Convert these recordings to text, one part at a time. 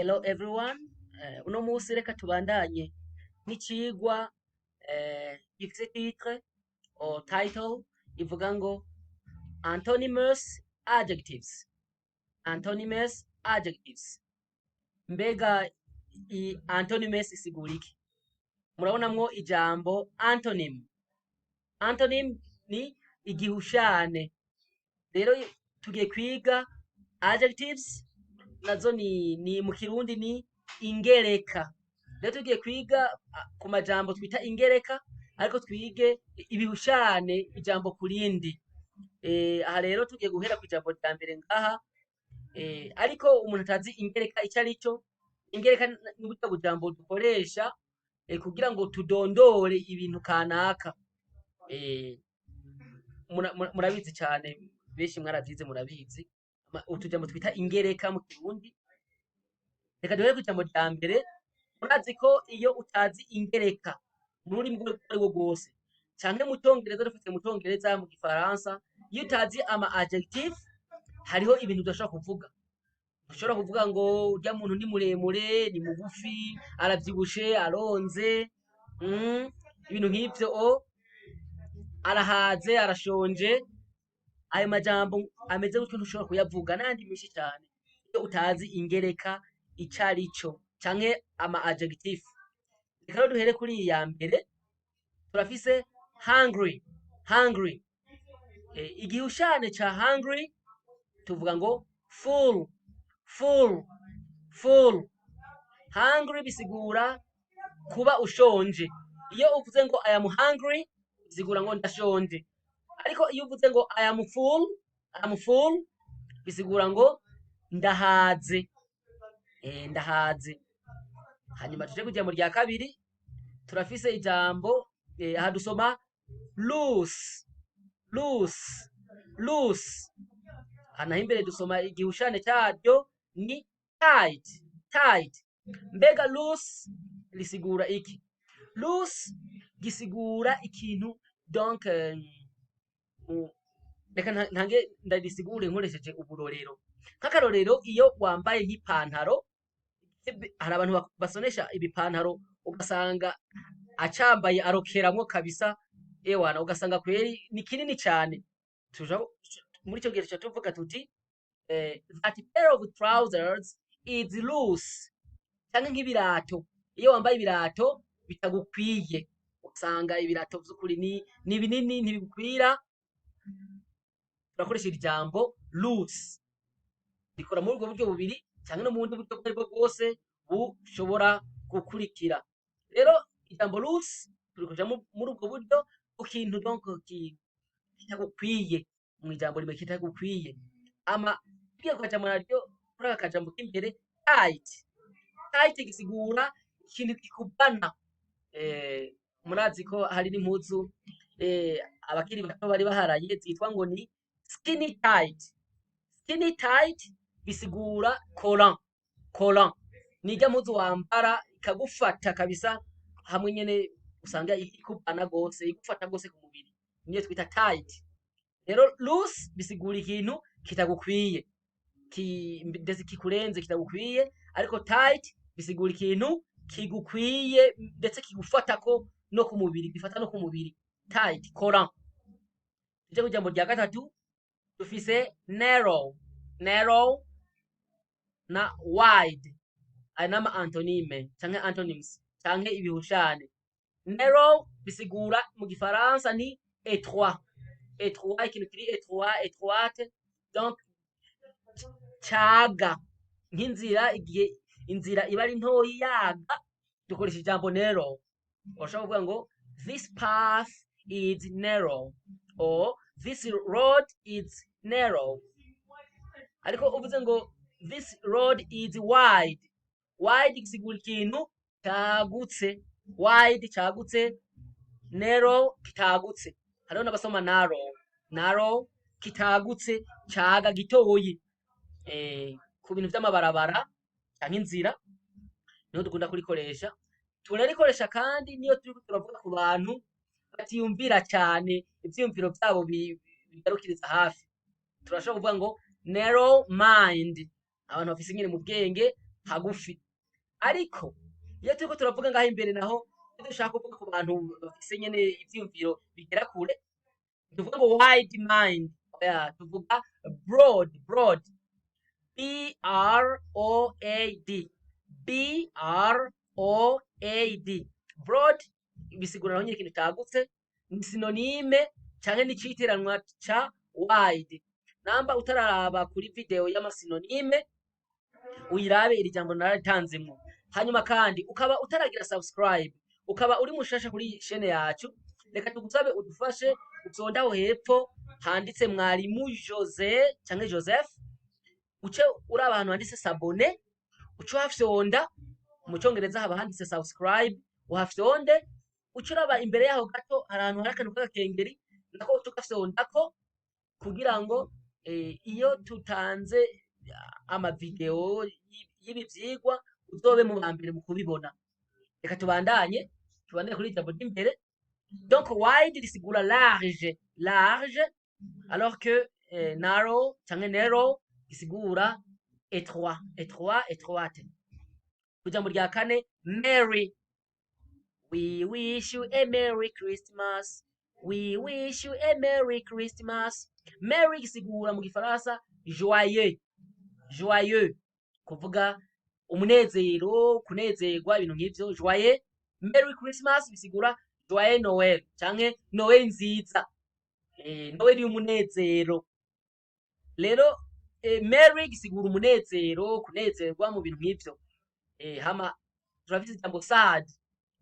Hello everyone, uno munsi reka tubandanye n'icigwa gifise titre or title ivuga ngo antonymous adjectives. Antonymous adjectives. Mbega i antonymous isigura iki? Murabonamwo ijambo antonym. Antonym ni igihushane. Rero tugiye kwiga adjectives, nazo ni mu Kirundi ni ingereka. Rero tugiye kwiga ku majambo twita ingereka, ariko twige ibihushane ijambo ku rindi. Aha rero tugiye guhera ku ijambo rya mbere ngaha, ariko umuntu atazi ingereka ico ari cyo, ingereka ni burya bujambo dukoresha kugira ngo tudondore ibintu kanaka. Murabizi cane, benshi mwaravyize, murabizi. Utujambo twita ingereka mu Kirundi. Reka duhere kw'ijambo rya mbere. Murazi ko iyo utazi ingereka mu rurimi urwo arirwo rwose, canke mu Congereza, dufatiye mu Congereza, mu Gifaransa, iyo utazi ama adjective, hariho ibintu udashobora kuvuga. Ntushobora kuvuga ngo urya muntu ni muremure, ni mugufi, aravyibushe, aronze, ibintu nk'ivyo, o arahaze, arashonje. Ayo majambo ameze gutyo ntushobora kuyavuga, n'ayandi menshi cane, iyo utazi ingereka ico ari co canke ama adjective. Reka rero duhere kuri iyi ya mbere. Turafise hungry. Hungry. Igihushane ca hungry tuvuga ngo full, full, full. Hungry bisigura kuba ushonje. Iyo uvuze ngo "I am hungry", bisigura ngo ndashonje. Ariko iyo uvuze ngo "I am full", "I am full" bisigura ngo ndahaze. Ndahaze. Hanyuma tuje kw'ijambo rya kabiri. Turafise ijambo, aha dusoma loose, loose, loose. Aha naho imbere dusoma igihushane caryo ni tight, tight. Mbega loose risigura iki? Loose gisigura ikintu, donc reka ntange ndarisigure nkoresheje uburorero. Nk'akarorero, iyo wambaye nk'ipantaro, hari abantu basonesha ibipantaro, ugasanga acambaye arokeramwo kabisa, ewana, ugasanga kweri ni kinini cane. Muri ico gihe tuca tuvuga tuti "That pair of trousers is loose." Canke nk'ibirato, iyo wambaye ibirato bitagukwiye, usanga ibirato vy'ukuri ni binini, ntibigukwira, turakoresha iri jambo loose. Rikora muri ubwo buryo bubiri canke no mu bundi buryo ubwo aribwo bwose bushobora gukurikira. Rero ijambo loose turikoresha muri ubwo buryo ku kintu donc kitagukwiye, mu ijambo rimwe kitagukwiye. Ama tugiye ku kajambo naryo, kuri aka kajambo k'imbere, tight. Tight gisigura ikintu kikubana. Murazi ko hari n'impuzu abakiri bato bari baharaye zitwa ngo ni skinny tight. Skinny tight bisigura collant. Collant ni irya mpuzu wambara ikagufata kabisa, hamwe nyene usanga ikubana gose, igufata gose ku mubiri, niyo twita tight. Rero loose bisigura ikintu kitagukwiye, ndetse kikurenze, kitagukwiye, ariko tight bisigura ikintu kigukwiye, ndetse kigufatako no ku mubiri, gifata no ku mubiri. Tight, collant. Tuje ku jambo rya gatatu. Dufise narrow, narrow na wide. Aya nama antonyme canke antonyms canke ibihushane. Narrow bisigura mu Gifaransa ni étroit, étroit, ikintu kiri étroit, étroite, donc caga, nk'inzira. Igihe inzira iba ari ntoyi yaga, dukoresha ijambo narrow. Urashobora kuvuga ngo "This path is narrow" or "This road is narrow." Ariko uvuze ngo "This road is wide", wide gisigura ikintu cagutse. Wide cagutse, narrow kitagutse. Hariho n'abasoma narrow, narrow kitagutse, caga, gitoyi. Ku bintu vy'amabarabara canke inzira niho dukunda kurikoresha. Turarikoresha kandi niyo turiko turavuga ku bantu batiyumvira cane, ivyiyumviro vyabo bigarukiriza hafi. Turashobora kuvuga ngo narrow mind, abantu bafise ingene mu bwenge. Hagufi. Ariko iyo turiko turavuga ngaho imbere naho, iyo dushaka kuvuga ku bantu bafise nyene ivyiyumviro bigera kure, tuvuga ngo wide mind, oya, tuvuga broad. Broad, B R O A D, B R O A D. Broad bisigura naho nyene ikintu cagutse, ni synonyme canke ni icitiranwa ca wide. Namba utararaba kuri video y'ama synonyme, uyirabe, iri jambo nararitanzemwo. Hanyuma kandi ukaba utaragira subscribe, ukaba uri mushasha kuri chaîne yacu, reka tugusabe udufashe utonde aho hepfo handitse Mwarimu Jose canke Joseph, uce uraba ahantu handitse s'abonner, uce uhafyonda. Mu Congereza haba handitse subscribe. Uhafyonde, uce uraba imbere yaho gato, hari ahantu hari akantu k'agakengeri, nako uce ugafyondako kugira ngo iyo tutanze amavideo y'ibi vyigwa uzobe mu bambere mu kubibona. Reka tubandanye kuri ijambo ry'imbere. Donc wide risigura large, large, alors que narrow canke narrow isigura étroit, étroit, étroite. Ijambo rya kane, merry. We wish you a merry Christmas. We wish you a merry Christmas. Merry gisigura mu Gifaransa joyeux, joyeux, kuvuga umunezero, kunezerwa, ibintu nk'ivyo, joyeux. Merry Christmas bisigura joyeux Noël canke Noël nziza, Noël y'umunezero. Rero merry gisigura umunezero, kunezerwa mu bintu nk'ivyo. Hama turafise ijambo sad.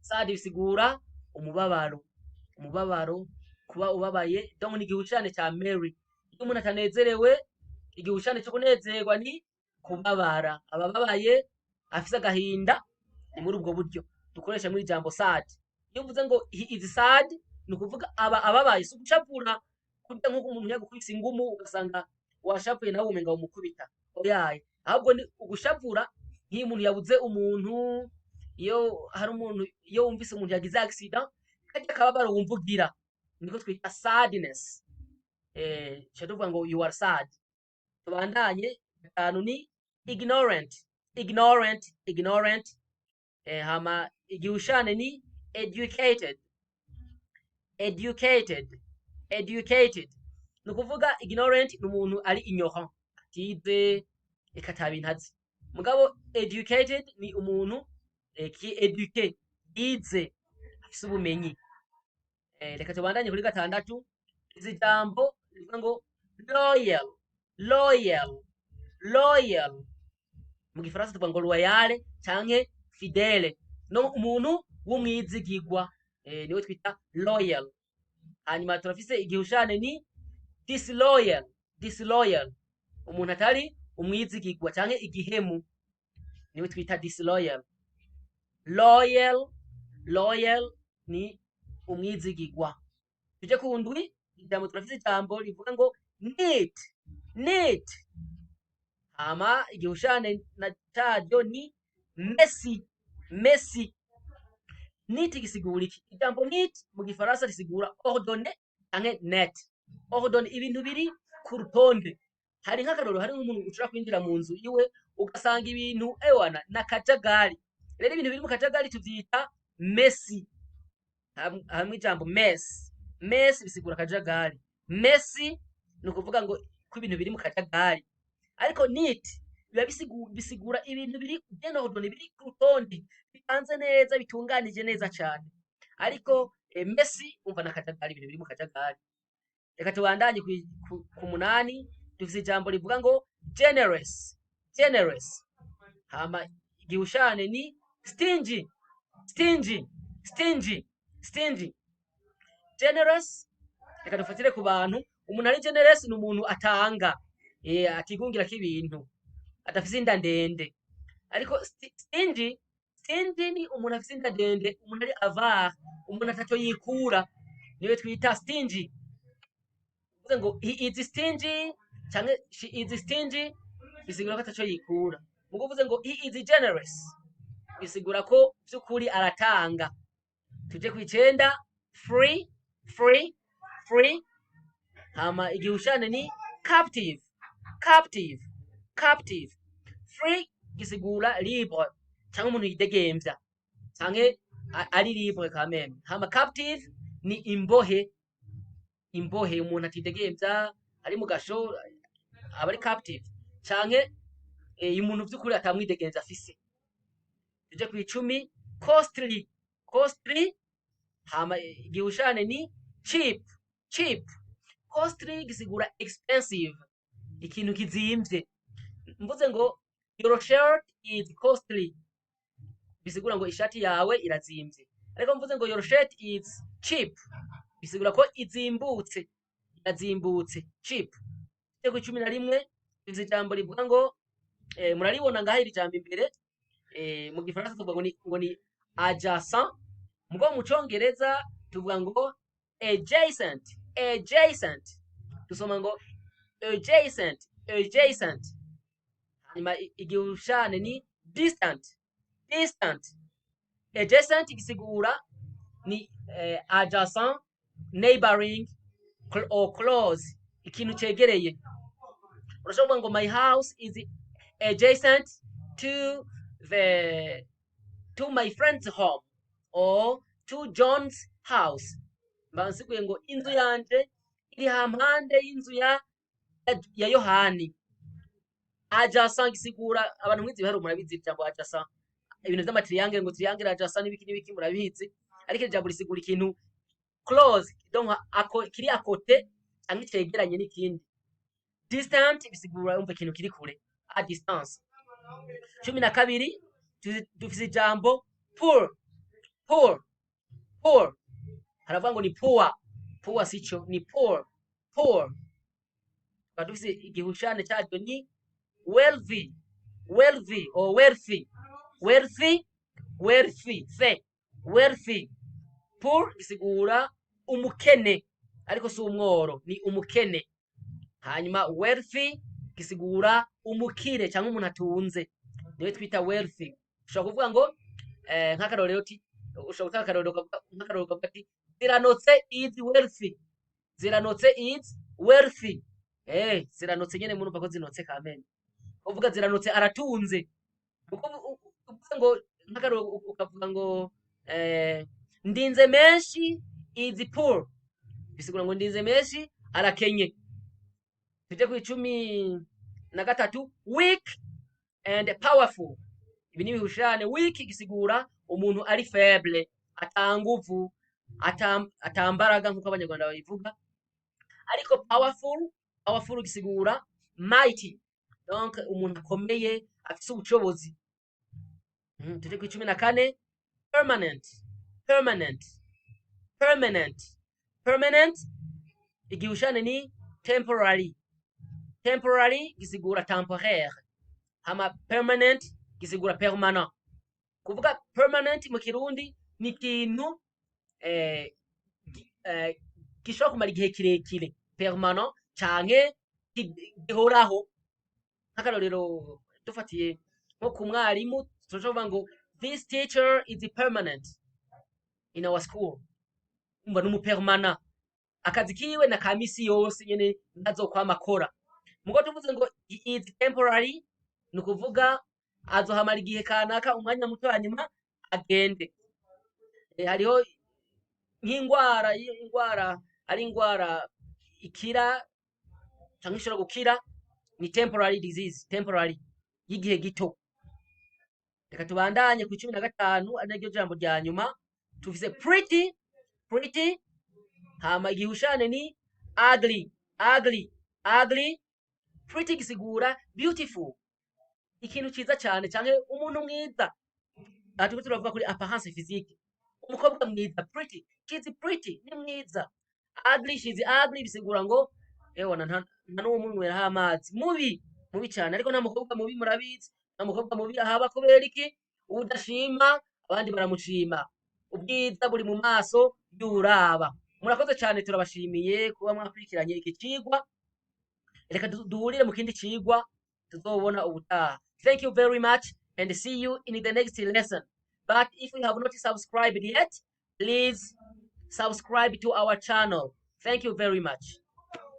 Sad bisigura umubabaro, umubabaro, kuba ubabaye. Donc ni igihushane ca merry. Iyo umuntu atanezerewe, igihushane co kunezerwa ni kubabara, abababaye, afise agahinda. Ni muri ubwo buryo dukoresha muri ijambo sad. Iyo uvuze ngo "He is sad", ni ukuvuga aba ababaye, si ugucapura kurya nk'uko umuntu yagukubise ingumu ugasanga washavuye nawe umenga umukubita, oyaye. Ahubwo ni ugushavura nk'iyo umuntu yabuze umuntu, iyo hari umuntu, iyo wumvise umuntu yagize accident, karya kababaro wumva ugira, niko twita sadness. Tuca tuvuga ngo "You are sad". Tubandanye. Gatanu ni ignorant, ignorant, ignorant. Hama igihushane ni educated, educated, educated. Ni ukuvuga ignorant ni umuntu ari ignorant, atize, eka ata bintu azi. Mugabo educated ni umuntu qui est éduqué, yize, afise ubumenyi. Reka tubandanye kuri gatandatu. Izi jambo rivuga ngo loyal, loyal, loyal. Mu Gifaransa tuvuga ngo loyal canke fidèle. No umuntu w'umwizigirwa, niwe twita loyal. Hanyuma turafise igihushane ni disloyal, disloyal, umuntu atari umwizigirwa canke igihemu, niwe twita disloyal. Loyal, loyal ni umwizigirwa. Tuje ku ndwi. Ijambo, turafise ijambo rivuga ngo neat, neat. Hama igihushane na caryo ni messy, messy. Neat gisigura iki? Ijambo neat mu Gifaransa risigura ordonné canke net. Ordonné, ibintu biri ku rutonde. Hari nk'akarorero, hari nk'umuntu ushobora kwinjira mu nzu iwe ugasanga ibintu ewana n'akajagari. Rero ibintu biri mu kajagari tuvyita messy. Hamwe ijambo mess, mess bisigura akajagari. Messy ni ukuvuga ngo ko ibintu biri mu kajagari. Ariko neat biba bisigura ibintu biri bien ordonné, biri ku rutonde, bipanze neza, bitunganije neza cane. Ariko messy umva n'akajagari, ibintu biri mu kajagari. Reka tubandanye ku munani. Dufise ijambo rivuga ngo generous, generous. Hama igihushane ni stingy, stingy, stingy, stingy. Generous, reka dufatire ku bantu. Umuntu ari generous ni umuntu atanga, atigungirako ibintu, adafise inda ndende. Ariko stingy, stingy ni umuntu afise inda ndende, umuntu ari avare, umuntu ataco yikura, niwe twita stingy. Uvuze ngo "He is stingy" canke "She is stingy", bisigura ko ataco yikura. Mugo uvuze ngo "He is generous", bisigura ko vy'ukuri aratanga. Tuje kw'icenda, free, free, free. Hama igihushane ni captive, captive, captive. Free Gisigura libre canke umuntu yidegemvya canke ari libre quand même. Hama captive ni imbohe, imbohe umuntu atidegemvya ari mu gasho aba ari captive, canke umuntu vy'ukuri atamwidegemvya afise. Tuje kw'icumi, costly, costly hama igihushane ni cheap, cheap. Costly gisigura expensive, ikintu kizimvye. Mvuze ngo your shirt is costly, bisigura ngo ishati yawe irazimvye. Ariko mvuze ngo your shirt is cheap, bisigura ko izimbutse, irazimbutse, cheap. Tuje ku 11, dufise ijambo rivuga ngo muraribona ngaha iri jambo imbere, mu gifaransa tuvuga ngo ni adjacent, mugo mu congereza tuvuga ngo adjacent, adjacent. Dusoma ngo adjacent, adjacent. Hanyuma igihushane ni distant, distant. Adjacent gisigura ni adjacent, neighboring or close, ikintu cegereye. Urashobora kuvuga ngo my house is adjacent to my friend's home or to John's house. Mba nsiguye ngo inzu yanje iri hampande y'inzu ya Yohani. Adjacent gisigura, abantu mwize ibiharuro murabizi ijambo adjacent, ibintu vy'ama triangle, ngo triangle adjacent n'ibiki n'ibiki murabizi, ariko iri jambo risigura ikintu close, donc ako kiri à côté canke cegeranye n'ikindi. Distant bisigura umva ikintu kiri kure, à distance. 12, dufise ijambo poor, poor, poor. Haravuga ngo ni poor, poor sico, ni poor, poor. Tukaba dufise igihushane caryo ni wealthy, wealthy or wealthy, wealthy, wealthy, the wealthy. Poor gisigura umukene, ariko si umworo, ni umukene. Hanyuma wealthy gisigura umukire cyangwa umuntu atunze, niwe twita wealthy. Ushobora kuvuga ngo nk'akarorero uti, ushobora gutanga akarorero nk'akarorero ukavuga ati Ziranotse is wealthy, Ziranotse is wealthy. Ziranotse nyene murumva ko zinotse kamene, uvuga Ziranotse aratunze. Kuko uvuze ngo nk'akarorero ukavuga ngo Ndinze menshi is poor, bisigura ngo Ndinze menshi arakenye. Tuje ku 13, weak and powerful. Ibi ni ibihushane. Weak gisigura umuntu ari faible, atanguvu, atambaraga nk'uko abanyarwanda babivuga. Ariko powerful, powerful gisigura mighty, donc umuntu akomeye afise ubushobozi. Tuje ku 14, permanent, permanent, permanent, permanent. Igihushane ni temporary. Temporary gisigura temporaire, hama permanent gisigura permanent. Kuvuga permanent mu kirundi ni ikintu gishobora kumara igihe kirekire, permanent, canke gihoraho. Nk'akarorero dufatiye nko ku mwarimu, turashobora kuvuga ngo this teacher is permanent in our school. Umva ni umupermanent, akazi kiwe na ka misi yose nyene ntazokwama akora. Mugo tuvuze ngo he is temporary, ni ukuvuga azohamara igihe kanaka, umwanya muto, hanyuma agende. Hariho nk'ingwara, iyo ingwara ari ingwara ikira canke ishobora gukira, ni temporary disease, temporary y'igihe gito. Reka tubandanye ku 15, ari naryo jambo rya nyuma. Tufise pretty, pretty. Hama igihushane ni ugly, ugly, ugly. Pretty gisigura beautiful, ikintu ciza cane canke umuntu mwiza. Aha turiko turavuga kuri apparence physique, umukobwa mwiza, pretty, she's pretty, ni mwiza. Ugly, she's ugly, bisigura ngo ewana nta n'uwo munyweraho amazi, mubi, mubi cane. Ariko nta mukobwa mubi, murabizi, nta mukobwa mubi ahaba. Kubera iki? Udashima abandi baramushima, ubwiza buri mu maso y'uraba. Murakoze cane, turabashimiye kuba mwakurikiranye iki cigwa. Reka duhurire mu kindi cigwa tuzobona ubutaha. Thank you very much and see you in the next lesson. But if you have not subscribed yet, please subscribe to our channel. Thank you very much.